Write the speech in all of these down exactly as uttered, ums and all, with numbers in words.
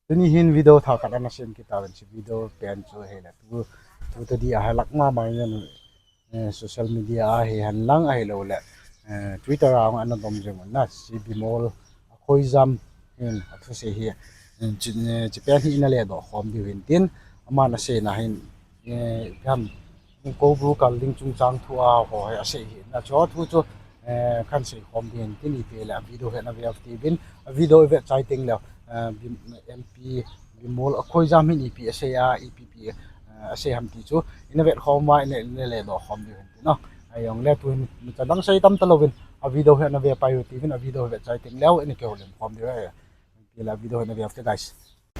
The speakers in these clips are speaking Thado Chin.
Tuni hin video thah khat ana sem kit tauvin, hiche video pen chu hile tu, tu tadi a halak mama in, eh, social media a hi henlang ahilou le, eh, Twitter a ana dom jing un na, hiche Bimol Akoijam hin athusei hi, eh, hiche, eh, hiche pen hi ina ledoh khom diu hin tin, aman aseina hin, eh, ipi ham, Koubru kal ding chungchang thu a ho hi asei hi na, hiche thu chu, eh, kahin sei khom diu hin tin, ipi le a video hi ana ve uvin tin, a video i vet chai teng le, eh, Bim-, M P Bimol Akoijam hin ipi asei a, ipi pi, eh, asei ham ti chu ina vet khom uva, ina, ina ledoh khom diu hin tin, no. Ahijongle tu hin, mi chadang sei tam talouvin, a video hi ana ve pai u tin, a video hi vet chai teng le ina kihoulim khom diu ahi. Ti le a video hi ana ve uvin te, guys.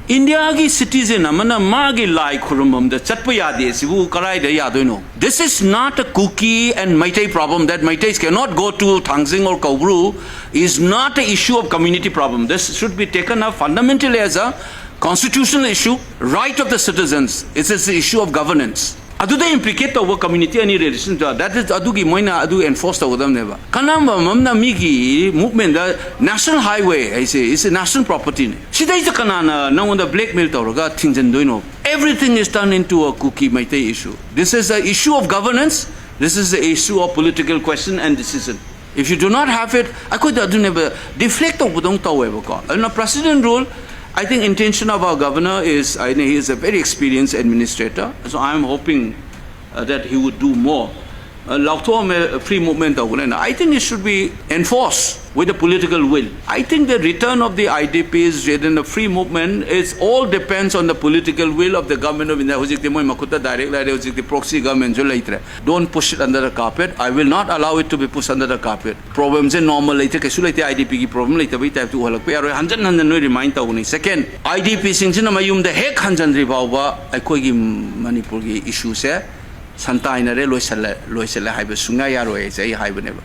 India ki citizen amana magi lai khurumam da chatpa yade, sibu karai da yadoino. This is not a Kuki and Meitei problem. That Meiteis cannot go to Thangjing or Koubru is not an issue of community problem. This should be taken up fundamentally as a constitutional issue, right of the citizens. It is the issue of governance. Aduda implicate tauva community ani relation ta, that is, adugi moina adu enforce tauva dam neva. Kanam ba mamna migi movement da national highway, I say, is a national property ne. Sidai ta kanana nangunda blackmail tauraga thingjen doino. Everything is turned into a Kuki Meitei issue. This is the issue of governance. This is the issue of political question and decision. If you do not have it, I could do never deflect of budong taweba ko. And a president rule, I think intention of our governor is, I think he is a very experienced administrator. So I'm hoping uh, that he would do more. Uh, Lautho me free movement of Ulena. I think it should be enforced with the political will. I think the return of the I D Ps within the free movement is all depends on the political will of the government of India. Hujik de moi makuta direct la de hujik de proxy government jo leitre. Don't push it under the carpet. I will not allow it to be pushed under the carpet. Problem je normal leite, kaisu leite, I D P ki problem leite, bai type tu halak pe aroi hanjan hanjan noi remind tau ni. Second, I D P sing jin ama yum da hek hanjan ri bau ba, ai koi ki Manipur ki issue se, santai na re loi sele, loi sele hai ba sunga ya roi se hai ba ne ba.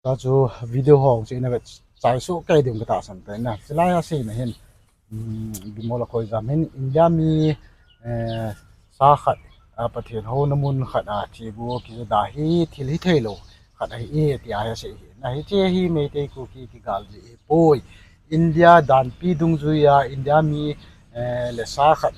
Ta chu video hong chu ina vet chai su kai ding ka ta san tai na. Chilai a sei na hin, um, Bimol Akoijam hin India mi, eh, sa khat, a, Pathen ho na mun khat a, thi bu ki da hi, thil hi thei lo khat ahi e, ti a hi sei hi. Na hiche hi Meitei Kuki ki gal ji hi poi. India danpi dungjuia, India mi, eh, le sa khat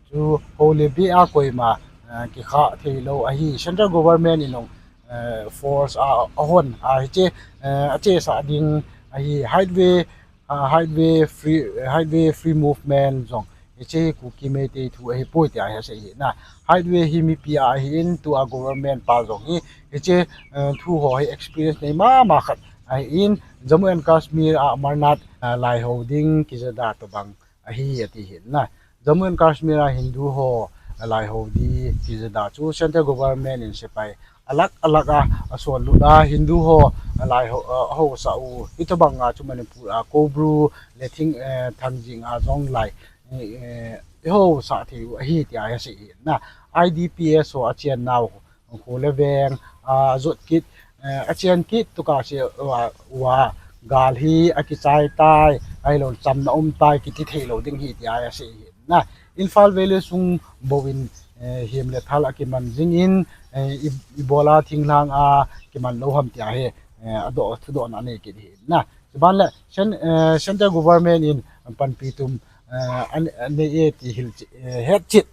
chu ho le bi a koima, eh, ki kha thei lo ahi. Central government in ong, eh, force a, a hon a hiche, eh, a chesa ding ahi. Highway, ah, highway free, highway free movement jong hiche Kuki Meitei thu ahi poi ti a hi sei hi na. Highway hi mipi a ahi in, tu a government pa jong hi hiche, eh, thu ho hi experience nei mama khat ahi in, Jammu and Kashmir a Amarnath, ah, lai ho ding ki jada to bang ahi ati hi na. Jammu and Kashmir a Hindu ho a lai ho di ti jada chu central government in sepai alak alak a, a suan lut a Hindu ho a lai ho, a, ho sa u. Hitobang a chu Manipur a Koubru le Thing, eh, Thangjing a jong lai, eh, eh, ho sa thei u ahi ti a hi sei hi na. I D P S ho a chian nau kho le veng, a, jot kit, eh, a chian kit tuka se, wa, wa, gal hi a kichai tai, ahilou chamna um tai, kiti thei lo ding hi ti a hi sei hi na. Imphal Valley sung bou in, eh, him le thal a kiman jing in, eh, i, i bola thinglhang a kiman lo ham ti a hi, eh, a do, thudohna nei kit hi na. Chuban le, cen-, eh, central government in panpi tum, eh, an, an nei e ti hil chi-, eh, het chit.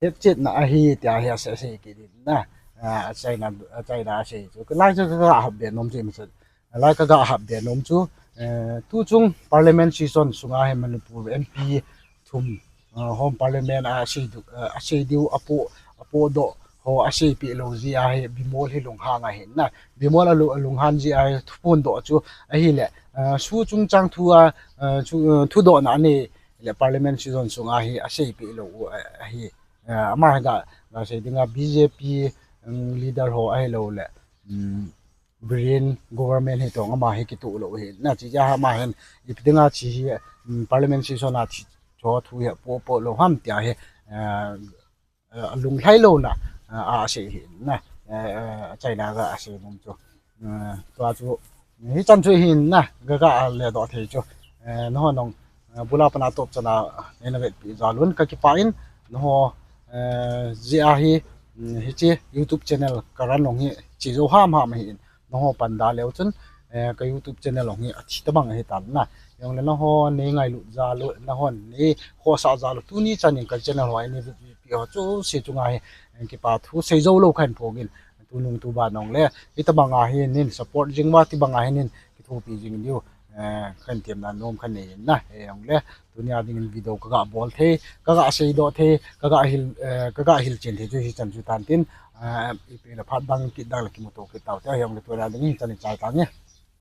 Hetchetna ahi ti a hi a sei, sei kit in na. A, a China, a China a sei chu. Ka lai chu ka ga hap be nom chu, mi chu. A lai ka ga hap be nom chu. Eh, tu chung parliament session sunga hi Manipur M P thum, ah, home parliament a sei du, ah, a sei diu a po, a po doh ho a sei pi lo ji a hi Bimol hi lunghang ahi na. Bimol a lu-, a lunghang ji a hi thupon doh chu ahi le. Ah, su chungchang thu a, ah, chu, ah, thudohna nei le parliament session sunga hi a sei pi lo u, ah, ahi. Eh, ama hi ga, ga sei dinga B J P, um, leader ho ahilou le, um, Biren government hi tong ama hi kitu lo hi. Na chi ja ama hin, ipi dinga chi hi, um, parliament session a chi cho thu hi po po lo ham ti a hi, eh, eh, a lunglhai lo na, eh, a sei hi na, eh, eh, China ga a sei nom chu. Eh, tua chu, hichan chu hin na, ga ga a le doh thei chu. Eh, nangho nong, eh, bula pana top chana, eh, na vetpi jal un ka kipah in, nangho, eh, jia hi, mm, hiche YouTube channel ka run nong hi, chi jo ham ham hi in, nangho pan da leu chun, eh, ka YouTube channel nong hi, a thi tabang hi tan na. Hijongle nahon neingailut jal u, nahon neikhohsah jal u, tuni chan in ka channel ho a nei vutpi ho jouse chunga hi, eh, kipa thu seijou lou kahin phong in, tunung tuban jongle hitobanga hi nein support jing uva, tobanga hi nein kithopi jing diu, eh, kahin temna nom kanei in na. Hijongle tunia dingin video kaga bol thei, kaga seidoh thei, kaga hil, eh, kaga hilchen thei chu hichan chu tan tin, eh, ipi le phat dang kit dang le kimuto kit taute. Hijongle tunia dingin hichan in chai tange.